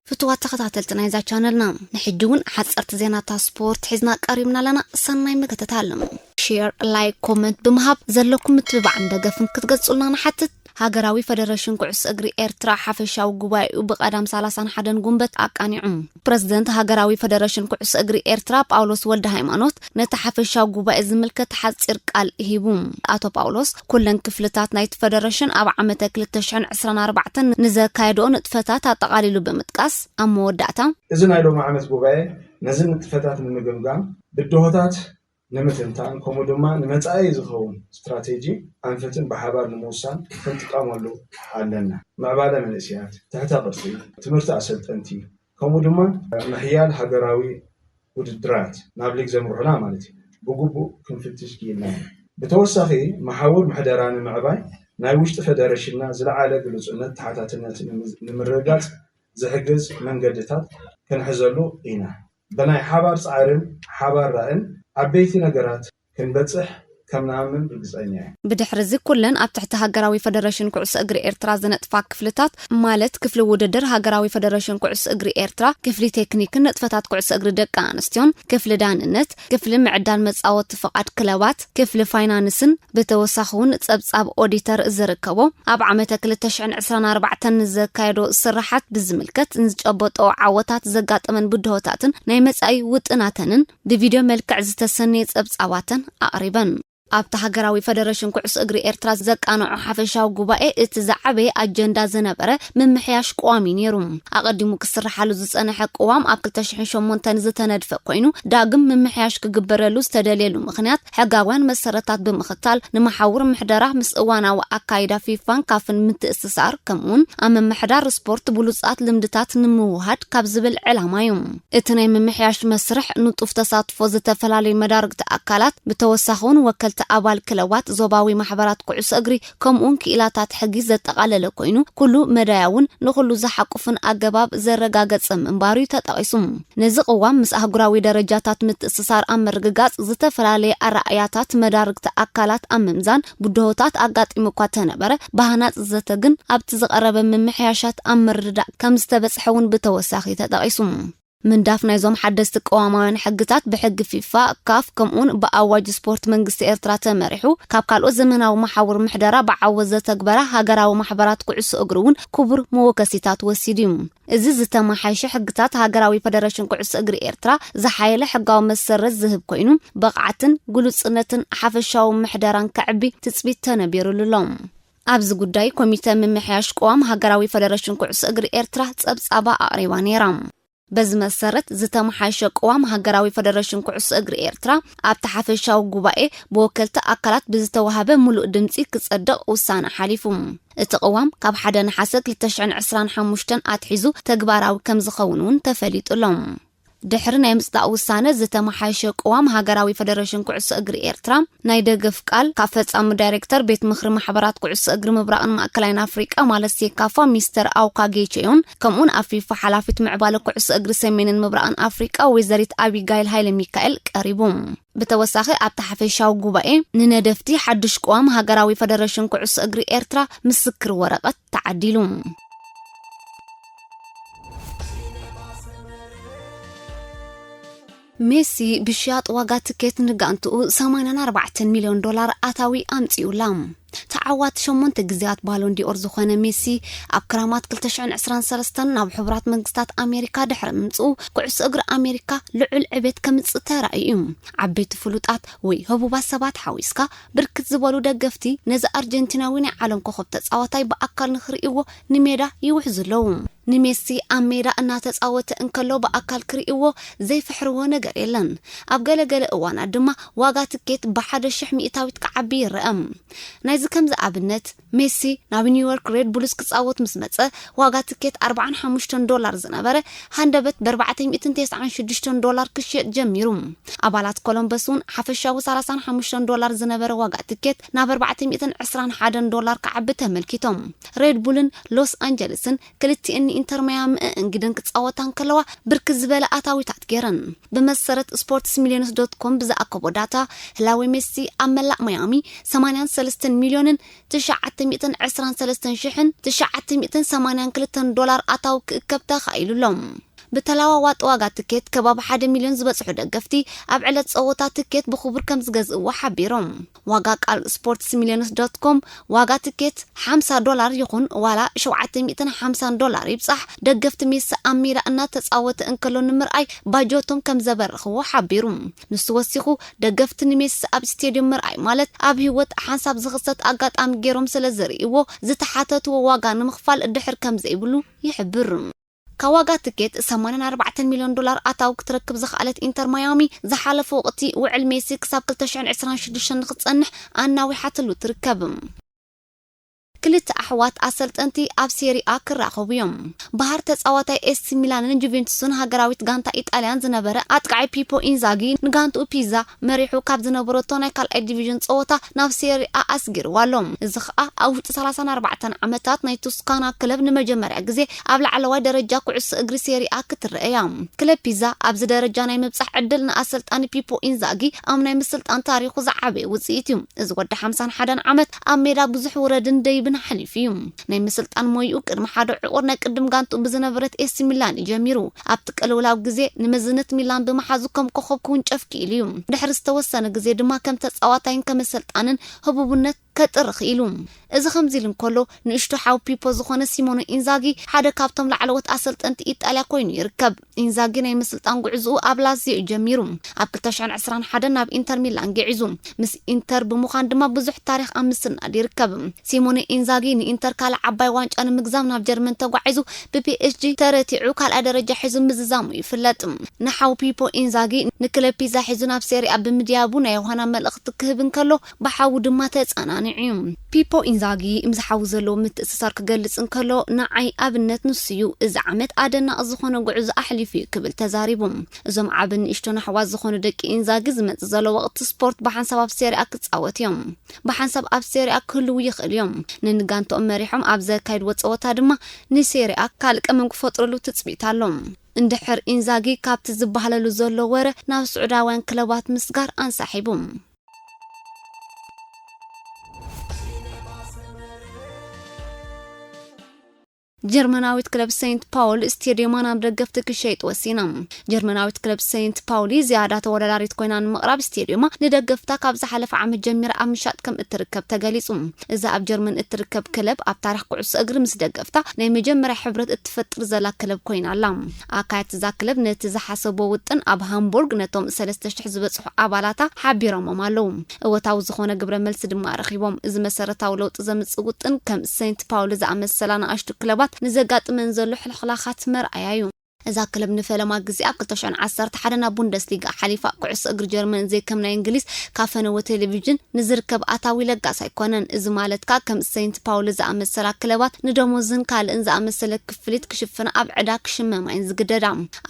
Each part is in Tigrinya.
ፍትዋት ተኸታተልቲ ናይዛ ቻነልና፣ ንሕጂ እውን ሓፀርቲ ዜናታት ስፖርት ሒዝና ቀሪብና ኣለና። ሰናይ ምክትታል። ሼር፣ ላይክ፣ ኮመንት ብምሃብ ዘለኩም ምትብባዕን ደገፍን ክትገልጹልና ንሓትት። ሃገራዊ ፈደረሽን ኩዕሶ እግሪ ኤርትራ ሓፈሻዊ ጉባኤኡ ብቐዳም ሰላሳን ሓደን ጉንበት ኣቃኒዑ። ፕረዚደንት ሃገራዊ ፈደረሽን ኩዕሶ እግሪ ኤርትራ ጳውሎስ ወልደ ሃይማኖት ነቲ ሓፈሻዊ ጉባኤ ዝምልከት ሓጺር ቃል ሂቡ። ኣቶ ጳውሎስ፣ ኩለን ክፍልታት ናይቲ ፈደረሽን ኣብ ዓመተ ክልተ ሽሕን ዕስራን ኣርባዕተን ንዘካየድኦ ንጥፈታት ኣጠቓሊሉ ብምጥቃስ፣ ኣብ መወዳእታ፣ እዚ ናይ ሎሚ ዓመት ጉባኤ ነዚ ንጥፈታት ንምግምጋም፣ ብድሆታት ንምትንታን፣ ከምኡ ድማ ንመጻኢ ዝኸውን ስትራቴጂ ኣንፈትን ብሓባር ንምውሳን ክንጥቀመሉ ኣለና። ምዕባለ መንእሰያት፣ ትሕተ ቅርጺ፣ ትምህርቲ ኣሰልጠንቲ፣ ከምኡ ድማ ምሕያል ሃገራዊ ውድድራት ናብ ሊግ ዘምርሑና ማለት እዩ፣ ብግቡእ ክንፍትሽ ክኢልና ኢና። ብተወሳኺ፣ መሓውር ምሕደራ ንምዕባይ ናይ ውሽጢ ፈደረሽንና ዝለዓለ ግሉጽነት፣ ተሓታትነት ንምዝ-፣ ንምርግጋጽ ዝሕግዝ መንገድታት ክንሕዘሉ ኢና። ብናይ ሓባር ጻዕርን ሓባር ራእን ዓበይቲ ነገራት ክንበጽሕ ከም ንኣምን ርግጸኛ እየ። ብድሕሪ እዚ ኩለን ኣብ ትሕቲ ሃገራዊ ፈደረሽን ኩዕሶ እግሪ ኤርትራ ዝነጥፋ ክፍልታት፣ ማለት ክፍሊ ውድድር ሃገራዊ ፈደረሽን ኩዕሶ እግሪ ኤርትራ፣ ክፍሊ ቴክኒክን ንጥፈታት ኩዕሶ እግሪ ደቂ ኣንስትዮን፣ ክፍሊ ዳንነት፣ ክፍሊ ምዕዳል መጻወቲ ፍቓድ ክለባት፣ ክፍሊ ፋይናንስን ብተወሳኺ እውን ጸብጻብ ኦዲተር ዝርከቦ፣ ኣብ ዓመተ ክልተ ሽሕን ዕስራን ኣርባዕተን ንዘካየዶ ስራሓት ብዝምልከት ንዝጨበጦ ዓወታት፣ ዘጋጠመን ብድሆታትን ናይ መጻኢ ውጥናተንን ብቪድዮ መልክዕ ዝተሰነየ ጸብጻባተን ኣቕሪበን። ኣብቲ ሃገራዊ ፈደረሽን ኩዕሶ እግሪ ኤርትራ ዘቃንዖ ሓፈሻዊ ጉባኤ፣ እቲ ዝዓበየ ኣጀንዳ ዝነበረ ምምሕያሽ ቅዋም እዩ ነይሩ። ኣቐዲሙ ክስርሓሉ ዝጸንሐ ቅዋም ኣብ ክልተ ሽሕን ሸሞንተን ዝተነድፈ ኮይኑ፣ ዳግም ምምሕያሽ ክግበረሉ ዝተደልየሉ ምኽንያት፣ ሕጋውያን መሰረታት ብምኽታል፣ ንመሓውር ምሕደራ ምስ እዋናዊ ኣካይዳ ፊፋን ካፍን ምትእስሳር፣ ከምኡውን ኣብ ምምሕዳር ስፖርት ብሉጻት ልምድታት ንምውሃድ ካብ ዝብል ዕላማ እዩ። እቲ ናይ ምምሕያሽ መስርሕ ንጡፍ ተሳትፎ ዝተፈላለዩ መዳርግቲ ኣካላት፣ ብተወሳኺ እውን ወከልቲ ኣባል ክለባት፣ ዞባዊ ማሕበራት ኩዕሶ እግሪ፣ ከምኡውን ክኢላታት ሕጊ ዘጠቓለለ ኮይኑ፣ ኩሉ መዳያውን ንኹሉ ዝሓቁፍን ኣገባብ ዘረጋገጸ ምንባሩ እዩ ተጠቒሱ። ነዚ ቅዋም ምስ ኣህጉራዊ ደረጃታት ምትእስሳር ኣብ ምርግጋጽ፣ ዝተፈላለየ ኣረኣእያታት መዳርግቲ ኣካላት ኣብ ምምዛን፣ ብድሆታት ኣጋጢሙ እኳ ተነበረ፣ ብሃናጺ ዘተ ግን ኣብቲ ዝቐረበ ምምሕያሻት ኣብ ምርድዳእ ከም ዝተበጽሐ እውን ብተወሳኺ ተጠቒሱ። ምንዳፍ ናይዞም ሓደስቲ ቅዋማውያን ሕግታት ብሕጊ ፊፋ፣ ካፍ፣ ከምኡውን ብኣዋጅ ስፖርት መንግስቲ ኤርትራ ተመሪሑ፣ ካብ ካልኦት ዘመናዊ መሓውር ምሕደራ ብዓወት ዘተግበራ ሃገራዊ ማሕበራት ኩዕሶ እግሪ እውን ክቡር መወከሲታት ወሲዱ እዩ። እዚ ዝተመሓየሸ ሕግታት ሃገራዊ ፈደረሽን ኩዕሶ እግሪ ኤርትራ ዝሓየለ ሕጋዊ መሰረት ዝህብ ኮይኑ፣ ብቕዓትን ግሉጽነትን ሓፈሻዊ ምሕደራን ከዕቢ ትጽቢት ተነቢሩሉ ኣሎ። ኣብዚ ጉዳይ ኮሚተ ምምሕያሽ ቅዋም ሃገራዊ ፈደረሽን ኩዕሶ እግሪ ኤርትራ ጸብጻባ ኣቕሪባ ነይራ። በዚ መሰረት፣ ዝተመሓየሸ ቅዋም ሃገራዊ ፈደረሽን ኩዕሶ እግሪ ኤርትራ ኣብቲ ሓፈሻዊ ጉባኤ ብወከልቲ ኣካላት ብዝተዋህበ ምሉእ ድምጺ ክጸድቕ ውሳነ ሓሊፉ። እቲ ቅዋም ካብ ሓደ ነሓሰ ክልተ ሽሕን ዕስራን ሓሙሽተን ኣትሒዙ ተግባራዊ ከም ዝኸውን እውን ተፈሊጡ ኣሎ። ድሕሪ ናይ ምጽዳቕ ውሳነ፣ ዝተመሓየሸ ቅዋም ሃገራዊ ፈደረሽን ኩዕሶ እግሪ ኤርትራ ናይ ደገፍ ቃል ካብ ፈጻሚ ዳይሬክተር ቤት ምኽሪ ማሕበራት ኩዕሶ እግሪ ምብራቕን ማእከላይን ኣፍሪቃ፣ ማለት ሴካፋ፣ ሚስተር ኣውካ ጌቼዮን፣ ከምኡውን ኣብ ፊፋ ሓላፊት ምዕባለ ኩዕሶ እግሪ ሰሜንን ምብራቕን ኣፍሪቃ፣ ወይዘሪት ኣቢጋይል ሃይለ ሚካኤል ቀሪቡ። ብተወሳኺ፣ ኣብቲ ሓፈሻዊ ጉባኤ ንነደፍቲ ሓድሽ ቅዋም ሃገራዊ ፈደረሽን ኩዕሶ እግሪ ኤርትራ ምስክር ወረቐት ተዓዲሉ። ሜሲ ብሽያጥ ዋጋ ትኬት ንጋንትኡ ሰማንያን ኣርባዕተን ሚልዮን ዶላር ኣታዊ ኣምጺኡላ። ተዓዋቲ ሸሞንተ ግዜያት ባሎን ዲኦር ዝኾነ ሜሲ፣ ኣብ ክራማት ክልተ ሽሕን ዕስራን ሰለስተን ናብ ሕቡራት መንግስታት ኣሜሪካ ድሕሪ ምምጽኡ፣ ኩዕሶ እግሪ ኣሜሪካ ልዑል ዕቤት ከምጽእ ተራእዩ እዩ። ዓበይቲ ፍሉጣት ወይ ህቡባት ሰባት ሓዊስካ፣ ብርክት ዝበሉ ደገፍቲ ነዚ ኣርጀንቲናዊ ናይ ዓለም ኮኸብ ተጻዋታይ ብኣካል ንኽርእይዎ ንሜዳ ይውሕዙ ኣለዉ። ንሜሲ ኣብ ሜዳ እናተጻወተ እንከሎ ብኣካል ክርእይዎ ዘይፍሕርዎ ነገር የለን። ኣብ ገለገለ እዋናት ድማ ዋጋ ትኬት ብሓደ ሽሕ ሚእታዊት ክዓቢ ይረአ። ናይዚ ከምዚ ኣብነት፣ ሜሲ ናብ ኒውዮርክ ሬድ ቡልስ ክጻወት ምስ መጸ፣ ዋጋ ትኬት ኣርባዓን ሓሙሽተን ዶላር ዝነበረ፣ ሃንደበት ብኣርባዕተ ሚእትን ተስዓን ሽዱሽተን ዶላር ክሽየጥ ጀሚሩ። ኣባላት ኮሎምበስ እውን ሓፈሻዊ ሰላሳን ሓሙሽተን ዶላር ዝነበረ ዋጋ ትኬት ናብ ኣርባዕተ ሚእትን ዕስራን ሓደን ዶላር ክዓቢ ተመልኪቶም። ሬድ ቡልን ሎስ ኣንጀለስን ክልቲኤን ንኢንተር ማያሚ እእንግደን ክጻወታ እንከለዋ፣ ብርክት ዝበለ ኣታዊታት ገይረን። ብመሰረት ስፖርትስ ሚሊዮንስ ዶት ኮም ብዝኣከቦ ዳታ፣ ህላዌ ሜሲ ኣብ መላእ ማያሚ ሰማንያን ሰለስተን ሚልዮንን ትሽዓተ ሚእትን ዕስራን ሰለስተን ሽሕን ትሽዓተ ሚእትን ሰማንያን ክልተን ዶላር ኣታዊ ክእከብ ተኻኢሉ ኣሎ። ብተለዋዋጢ ዋጋ ትኬት ከባቢ ሓደ ሚልዮን ዝበጽሑ ደገፍቲ ኣብ ዕለት ጸወታ ትኬት ብኽቡር ከም ዝገዝእዎ ሓቢሮም። ዋጋ ቃል ስፖርትስ ሚልዮንስ ዶት ኮም ዋጋ ትኬት ሓምሳ ዶላር ይኹን ዋላ ሸውዓተ ሚእትን ሓምሳን ዶላር ይብጻሕ፣ ደገፍቲ ሜሲ ኣብ ሜዳ እናተጻወተ እንከሎ ንምርኣይ ባጀቶም ከም ዘበረኽዎ ሓቢሩ። ንሱ ወሲኹ፣ ደገፍቲ ንሜሲ ኣብ ስቴድዮም ምርኣይ ማለት ኣብ ህይወት ሓንሳብ ዝኽሰት ኣጋጣሚ ገይሮም ስለ ዝርእይዎ፣ ዝተሓተትዎ ዋጋ ንምኽፋል ድሕር ከም ዘይብሉ ይሕብር። ካብ ዋጋ ትኬት ሰማንያን ኣርባዕተን ሚልዮን ዶላር ኣታዊ ክትረክብ ዝኸኣለት ኢንተር ማያሚ፣ ዝሓለፈ ወቕቲ ውዕል ሜሲ ክሳብ ክልተ ሽሕን ዕስራን ሽዱሽተን ንኽጸንሕ ኣናዊሓትሉ ትርከብ። ክልተ ኣሕዋት ኣሰልጠንቲ ኣብ ሴሪኣ ክራኸቡ እዮም። ባህር ተጻዋታይ ኤሲ ሚላንን ጁቬንቱስን ሃገራዊት ጋንታ ኢጣልያን ዝነበረ ኣጥቃዒ ፒፖ ኢንዛጊ ንጋንትኡ ፒዛ መሪሑ ካብ ዝነበረቶ ናይ ካልኣይ ዲቪዥን ጸወታ ናብ ሴሪኣ ኣስጊርዋ ኣሎ። እዚ ኸኣ ኣብ ውሽጢ ሰላሳን ኣርባዕተን ዓመታት ናይ ቱስካና ክለብ ንመጀመርያ ግዜ ኣብ ላዕለዋይ ደረጃ ኩዕሶ እግሪ ሴሪኣ ክትረአ እያ። ክለብ ፒዛ ኣብዚ ደረጃ ናይ ምብጻሕ ዕድል ንኣሰልጣኒ ፒፖ ኢንዛጊ ኣብ ናይ ምስልጣን ታሪኹ ዝዓበየ ውጽኢት እዩ። እዚ ወዲ ሓምሳን ሓደን ዓመት ኣብ ሜዳ ብዙሕ ውረድን ደይብን ሓሊፉ እዩ። ናይ ምስልጣን ሞይኡ ቅድሚ ሓደ ዕቑር ናይ ቅድም ጋንቱ ብዝነበረት ኤሲ ሚላን እዩ ጀሚሩ። ኣብቲ ቅልውላው ግዜ ንመዝነት ሚላን ብምሓዙ ከም ኮኸብ ክውንጨፍ ክኢሉ እዩ። ድሕሪ ዝተወሰነ ግዜ ድማ ከም ተጻዋታይን ከም ኣሰልጣንን ህቡብነት ከጥሪ ክኢሉ። እዚ ከምዚ ኢሉ እንከሎ፣ ንእሽቶ ሓው ፒፖ ዝኾነ ሲሞኖ ኢንዛጊ ሓደ ካብቶም ላዕለዎት ኣሰልጠንቲ ኢጣልያ ኮይኑ ይርከብ። ኢንዛጊ ናይ ምስልጣን ጉዕዝኡ ኣብ ላዚዮ እዩ ጀሚሩ። ኣብ ክልተ ሽሕን ዕስራን ሓደን ናብ ኢንተር ሚላን ግዒዙ። ምስ ኢንተር ብምዃን ድማ ብዙሕ ታሪኽ ኣብ ምስናድ ይርከብ። ሲሞኔ ኢንዛጊ ንኢንተር ካልእ ዓባይ ዋንጫ ንምግዛም ናብ ጀርመን ተጓዒዙ፣ ብፒኤስጂ ተረቲዑ ካልኣይ ደረጃ ሒዙ ምዝዛሙ ይፍለጥ። ንሓው ፒፖ ኢንዛጊ ንክለብ ፒዛ ሒዙ ናብ ሴሪኣ ብምድያቡ ናይ ዮሃና መልእኽቲ ክህብ እንከሎ፣ ብሓው ድማ ተጸናኒዑ እዩ። ፒፖ ኢንዛጊ ምስ ሓው ዘለዎ ምትእስሳር ክገልጽ እንከሎ፣ "ንዓይ ኣብነት ንሱ እዩ። እዚ ዓመት ኣደናቒ ዝኾነ ጉዕዞ ኣሕሊፉ እዩ" ክብል ተዛሪቡ። እዞም ዓብን ንእሽቶን ኣሕዋት ዝኾኑ ደቂ ኢንዛጊ ዝመጽእ ዘሎ ወቕቲ ስፖርት ብሓንሳብ ኣብ ሴሪኣ ክጻወት እዮም። ብሓንሳብ ኣብ ሴሪኣ ክህልዉ ይኽእሉ እዮም። ንንጋንትኦም መሪሖም ኣብ ዘካይድዎ ጸወታ ድማ ንሴሪኣ ካልእ ቀመም ክፈጥርሉ ትጽቢት ኣሎ። እንድሕር ኢንዛጊ ካብቲ ዝበሃለሉ ዘሎ ወረ ናብ ስዑዳውያን ክለባት ምስጋር ኣንሳሒቡ። ጀርመናዊት ክለብ ሴንት ፓውል ስቴድየማ ናብ ደገፍቲ ክሸይጥ ወሲና። ጀርመናዊት ክለብ ሴንት ፓውሊ ዝያዳ ተወዳዳሪት ኮይና ንምቕራብ ስቴድየማ ንደገፍታ ካብ ዝሓለፈ ዓመት ጀሚራ ኣብ ምሻጥ ከም እትርከብ ተገሊጹ። እዛ ኣብ ጀርመን እትርከብ ክለብ ኣብ ታሪኽ ኩዕሶ እግሪ ምስ ደገፍታ ናይ መጀመርያ ሕብረት እትፈጥር ዘላ ክለብ ኮይና ኣላ። ኣካየድቲ እዛ ክለብ ነቲ ዝሓሰቦ ውጥን ኣብ ሃምቡርግ ነቶም ሰለስተ ሽሕ ዝበጽሑ ኣባላታ ሓቢሮሞም ኣለዉ። እወታዊ ዝኾነ ግብረ መልሲ ድማ ረኺቦም። እዚ መሰረታዊ ለውጢ ዘምጽእ ውጥን ከም ሴንት ፓውሊ ዝኣመሰላ ንኣሽቱ ክለባት ንዘጋጥመን ዘሎ ሕልኽላኻት መርኣያ እዩ። እዛ ክለብ ንፈለማ ግዜ ኣብ ክልተ ሽሕን ዓሰርተ ሓደን ናብ ቡንደስሊጋ ሓሊፋ። ኩዕሶ እግሪ ጀርመን ዘይከም ናይ እንግሊዝ ካብ ፈነወ ቴሌቪዥን ንዝርከብ ኣታዊ ለጋስ ኣይኮነን። እዚ ማለት ከኣ ከም ሴንት ፓውሊ ዝኣመሰላ ክለባት ንደሞዝን ካልእን ዝኣመሰለ ክፍሊት ክሽፍና ኣብ ዕዳ ክሽመማ እየን ዝግደዳ።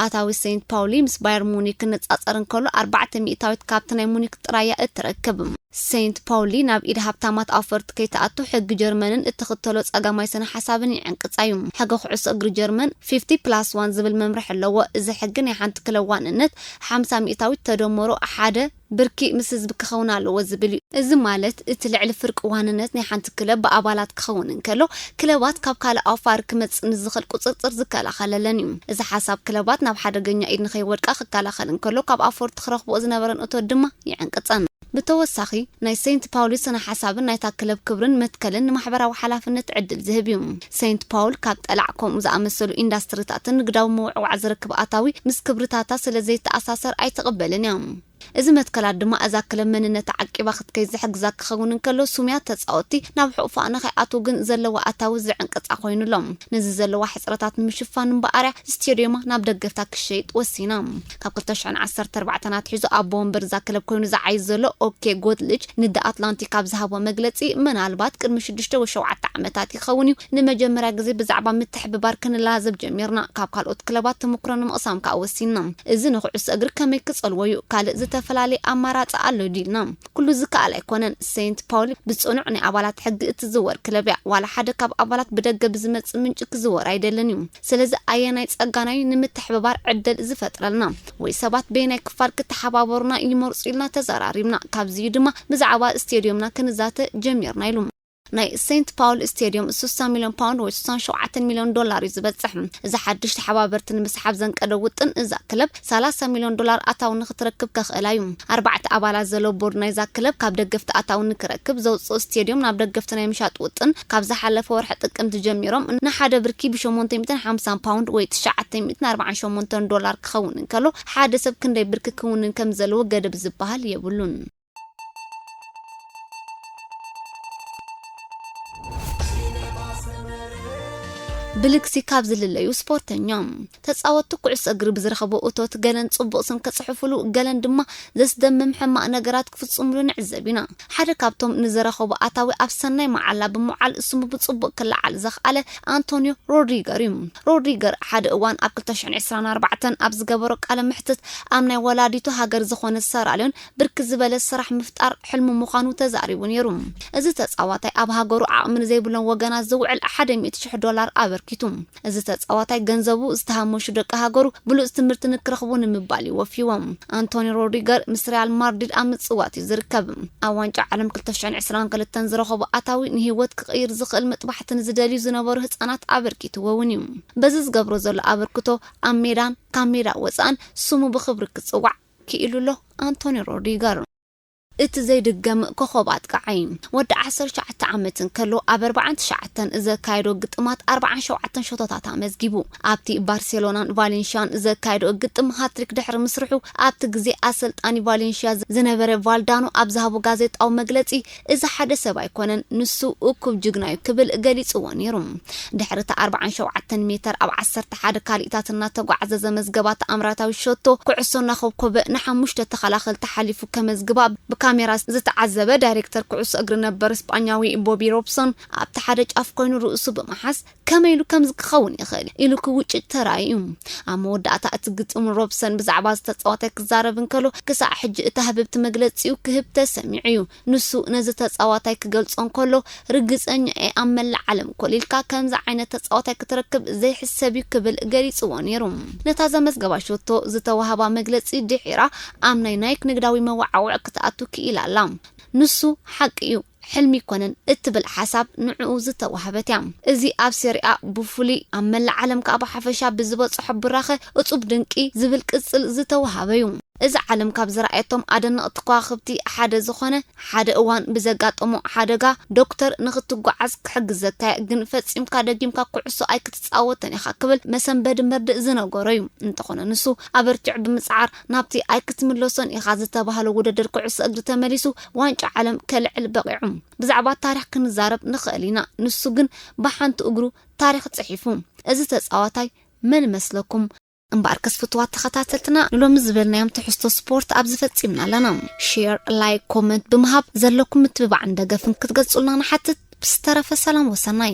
ኣታዊ ሴንት ፓውሊ ምስ ባየር ሙኒክ ክነጻጸር እንከሎ ኣርባዕተ ሚእታዊት ካብቲ ናይ ሙኒክ ጥራይ እያ እትረክብ። ሴንት ፓውሊ ናብ ኢድ ሃብታማት ኣውፈርቲ ከይትኣቱ ሕጊ ጀርመንን እትኽተሎ ጸጋማይ ስነ ሓሳብን ይዕንቅጻ እዩ። ሕጊ ኩዕሶ እግሪ ጀርመን ፊፍቲ ፕላስ ዋን ዝብል መምርሒ ኣለዎ። እዚ ሕጊ ናይ ሓንቲ ክለብ ዋንነት ሓምሳ ሚእታዊት ተደመሮ ሓደ ብርኪ ምስ ህዝቢ ክኸውን ኣለዎ ዝብል እዩ። እዚ ማለት እቲ ልዕሊ ፍርቂ ዋንነት ናይ ሓንቲ ክለብ ብኣባላት ክኸውን እንከሎ፣ ክለባት ካብ ካልእ ኣውፋር ክመጽእ ንዝኽእል ቁጽጽር ዝከላኸለለን እዩ። እዚ ሓሳብ ክለባት ናብ ሓደገኛ ኢድ ንኸይወድቃ ክከላኸል እንከሎ፣ ካብ ኣውፈርቲ ክረኽብኦ ዝነበረን እቶት ድማ ይዕንቅጸን። ብተወሳኺ፣ ናይ ሴንት ፓውሊ ስነ ሓሳብን ናይታ ክለብ ክብርን መትከልን ንማሕበራዊ ሓላፍነት ዕድል ዝህብ እዩ። ሴንት ፓውል ካብ ጠላዕ ከምኡ ዝኣመሰሉ ኢንዳስትሪታትን ንግዳዊ መወዕዋዕ ዝረክብ ኣታዊ ምስ ክብርታታ ስለ ዘይተኣሳሰር ኣይትቕበልን እያ። እዚ መትከላት ድማ እዛ ክለብ መንነታ ዓቂባ ክትከይድ ዝሕግዛ ክኸውን እንከሎ፣ ስሙያት ተጻወትቲ ናብ ሕቑፋ ንኸይኣትዉ ግን ዘለዋ ኣታዊ ዝዕንቅጻ ኮይኑ ኣሎ። ነዚ ዘለዋ ሕጽረታት ንምሽፋን እምበኣር እያ ስቴድዮማ ናብ ደገፍታ ክሸይጥ ወሲና። ካብ ክልተ ሽሕን ዓሰርተ ኣርባዕተን ኣትሒዙ ኣቦ ወንበር እዛ ክለብ ኮይኑ ዝዓይዝ ዘሎ ኦኬ ጎትልጅ ንደ ኣትላንቲክ ኣብ ዝሃቦ መግለጺ፣ "ምናልባት ቅድሚ ሽዱሽተ ወይ ሸውዓተ ዓመታት ይኸውን እዩ ንመጀመርያ ግዜ ብዛዕባ ምትሕብባር ክንላዘብ ጀሚርና። ካብ ካልኦት ክለባት ተመኩሮ ንምቕሳም ከኣ ወሲንና። እዚ ንኩዕሶ እግሪ ከመይ ክጸልዎ እዩ? ካልእ ዝተፈላለየ ኣማራጺ ኣሎ ድዩ?" ኢልና። ኩሉ ዝከኣል ኣይኮነን። ሴንት ፓውሊ ብጽኑዕ ናይ ኣባላት ሕጊ እትዝወር ክለብ እያ። ዋላ ሓደ ካብ ኣባላት ብደገ ብዝመጽእ ምንጪ ክዝወር ኣይደልን እዩ። ስለዚ ኣየናይ ጸጋናይ ንምትሕብባር ዕድል ዝፈጥረልና ወይ ሰባት በየናይ ክፋል ክተሓባበሩና ይመርጹ ኢልና ተዘራሪብና። ካብዚ እዩ ድማ ብዛዕባ ስቴድዮምና ክንዛተ ጀሚርና ኢሉ። ናይ ሴንት ፓውል ስቴዲየም ስሳ ሚልዮን ፓውንድ ወይ ስሳን ሸውዓተን ሚልዮን ዶላር እዩ ዝበፅሕ። እዚ ሓድሽ ተሓባበርቲ ንምስሓብ ዘንቀደ ውጥን፣ እዛ ክለብ ሰላሳ ሚልዮን ዶላር ኣታዊ ንክትረክብ ከኽእላ እዩ። ኣርባዕተ ኣባላት ዘለዎ ቦርድ ናይዛ ክለብ ካብ ደገፍቲ ኣታዊ ንክረክብ ዘውፅኦ ስቴዲየም ናብ ደገፍቲ ናይ ምሻጥ ውጥን ካብ ዝሓለፈ ወርሒ ጥቅምቲ ጀሚሮም ንሓደ ብርኪ ብሸሞንተ ሚእትን ሓምሳን ፓውንድ ወይ ትሽዓተ ሚእትን ኣርባዓን ሸሞንተን ዶላር ክኸውን እንከሎ፣ ሓደ ሰብ ክንደይ ብርኪ ክውንን ከም ዘለዎ ገደብ ዝበሃል የብሉን። ብልግሲ ካብ ዝልለዩ ስፖርተኛ። ተጻወትቲ ኩዕሶ እግሪ ብዝረኸቦ እቶት ገለን ጽቡቕ ስም ከጽሕፉሉ፣ ገለን ድማ ዘስደምም ሕማቕ ነገራት ክፍጽሙሉ ንዕዘብ ኢና። ሓደ ካብቶም ንዝረኸቦ ኣታዊ ኣብ ሰናይ መዓላ ብምውዓል ስሙ ብጽቡቕ ክለዓል ዘኽኣለ ኣንቶኒዮ ሮድሪገር እዩ። ሮድሪገር ሓደ እዋን ኣብ ክልተ ሽሕን ዕስራን ኣርባዕተን ኣብ ዝገበሮ ቃለ መሕትት ኣብ ናይ ወላዲቱ ሃገር ዝኾነት ሰራልዮን ብርክ ዝበለ ስራሕ ምፍጣር ሕልሙ ምዃኑ ተዛሪቡ ነይሩ። እዚ ተጻዋታይ ኣብ ሃገሩ ዓቕሚ ንዘይብሎም ወገናት ዝውዕል ሓደ ሚእቲ ሽሕ ዶላር ኣበርኪቱ። እዚ ተጻዋታይ ገንዘቡ ዝተሃመሹ ደቂ ሃገሩ ብሉጽ ትምህርቲ ንክረኽቡ ንምባል እዩ ወፊዎም። ኣንቶኒ ሮድሪገር ምስ ሪያል ማድሪድ ኣብ ምጽዋት እዩ ዝርከብ። ኣብ ዋንጫ ዓለም ክልተ ሽሕን ዕስራን ክልተን ዝረኸቦ ኣታዊ ንህይወት ክቕይር ዝኽእል መጥባሕቲ ንዝደልዩ ዝነበሩ ህጻናት ኣበርኪትዎ እውን እዩ። በዚ ዝገብሮ ዘሎ ኣበርክቶ ኣብ ሜዳን ካብ ሜዳ ወጻእን ስሙ ብኽብሪ ክጽዋዕ ክኢሉ ኣሎ ኣንቶኒ ሮድሪገር። እቲ ዘይድገም ኮኸብ ኣጥቃዓይ። ወዲ ዓሰርተ ትሽዓተ ዓመት እንከሎ ኣብ ኣርባዓን ትሽዓተን ዘካየዶ ግጥማት ኣርባዓን ሸውዓተን ሸቶታት ኣመዝጊቡ። ኣብቲ ባርሴሎናን ቫሌንሽያን ዘካየዶ ግጥም ሃትሪክ ድሕሪ ምስርሑ ኣብቲ ግዜ ኣሰልጣኒ ቫሌንሽያ ዝነበረ ቫልዳኖ ኣብ ዝሃቦ ጋዜጣዊ መግለጺ እዚ ሓደ ሰብ ኣይኮነን፣ ንሱ እኩብ ጅግና እዩ ክብል ገሊጽዎ ነይሩ። ድሕሪ እቲ ኣርባዓን ሸውዓተን ሜተር ኣብ ዓሰርተ ሓደ ካልኢታት እናተጓዓዘ ዘመዝገባ ተኣምራታዊ ሸቶ ኩዕሶ እናኾብኮበ ንሓሙሽተ ተኸላኸልቲ ሓሊፉ ከመዝግባ ብካሜራ ዝተዓዘበ ዳይሬክተር ኩዕሶ እግሪ ነበር ስጳኛዊ ቦቢ ሮብሰን ኣብቲ ሓደ ጫፍ ኮይኑ ርእሱ ብምሓዝ ከመይ ኢሉ ከምዚ ክኸውን ይኽእል ኢሉ ክውጭጭ ተራእዩ እዩ። ኣብ መወዳእታ እቲ ግጥም ሮብሰን ብዛዕባ እዚ ተጻዋታይ ክዛረብ እንከሎ ክሳዕ ሕጂ እታ ህብብቲ መግለጺኡ ክህብ ተሰሚዑ እዩ። ንሱ ነዚ ተጻዋታይ ክገልጾ እንከሎ ርግጸኛ እየ ኣብ መላእ ዓለም ኮሊልካ ከምዚ ዓይነት ተጻዋታይ ክትረክብ ዘይሕሰብ እዩ ክብል ገሊጽዎ ነይሩ። ነታ ዘመዝገባ ሸቶ ዝተዋህባ መግለጺ ድሒራ ኣብ ናይ ናይክ ንግዳዊ መወዓውዒ ክትኣቱ ክኢላ ኣላ። ንሱ ሓቂ እዩ ሕልሚ ይኮነን እትብል ሓሳብ ንዕኡ ዝተዋህበት እያ። እዚ ኣብ ሴሪኣ ብፍሉይ ኣብ መላእ ዓለም ከኣ ብሓፈሻ ብዝበጽሖ ብራኸ እጹብ ድንቂ ዝብል ቅጽል ዝተዋህበ እዩ። እዚ ዓለም ካብ ዝረኣየቶም ኣደነቕቲ ከዋኽብቲ ሓደ ዝኾነ ሓደ እዋን ብዘጋጠሞ ሓደጋ ዶክተር ንክትጓዓዝ ክሕግዘካ እየ፣ ግን ፈጺምካ ደጊምካ ኩዕሶ ኣይክትጻወትን ኢኻ ክብል መሰንበዲ መርድእ ዝነገሮ እዩ። እንተኾነ ንሱ ኣበርቲዑ ብምጽዓር ናብቲ ኣይክትምለሶን ኢኻ ዝተባህሎ ውድድር ኩዕሶ እግሪ ተመሊሱ ዋንጫ ዓለም ከልዕል በቒዑ። ብዛዕባ ታሪኽ ክንዛረብ ንኽእል ኢና፣ ንሱ ግን ብሓንቲ እግሩ ታሪኽ ጽሒፉ። እዚ ተጻዋታይ መን መስለኩም? እምበኣርከስ ፍቱዋት ተኸታተልትና ንሎሚ ዝበልናዮም ትሕዝቶ ስፖርት ኣብዚ ፈጺምና ኣለና። ሼር፣ ላይክ፣ ኮመንት ብምሃብ ዘለኩም ምትብባዕን ደገፍን ክትገልጹልና ንሓትት። ብዝተረፈ ሰላም ወሰናይ።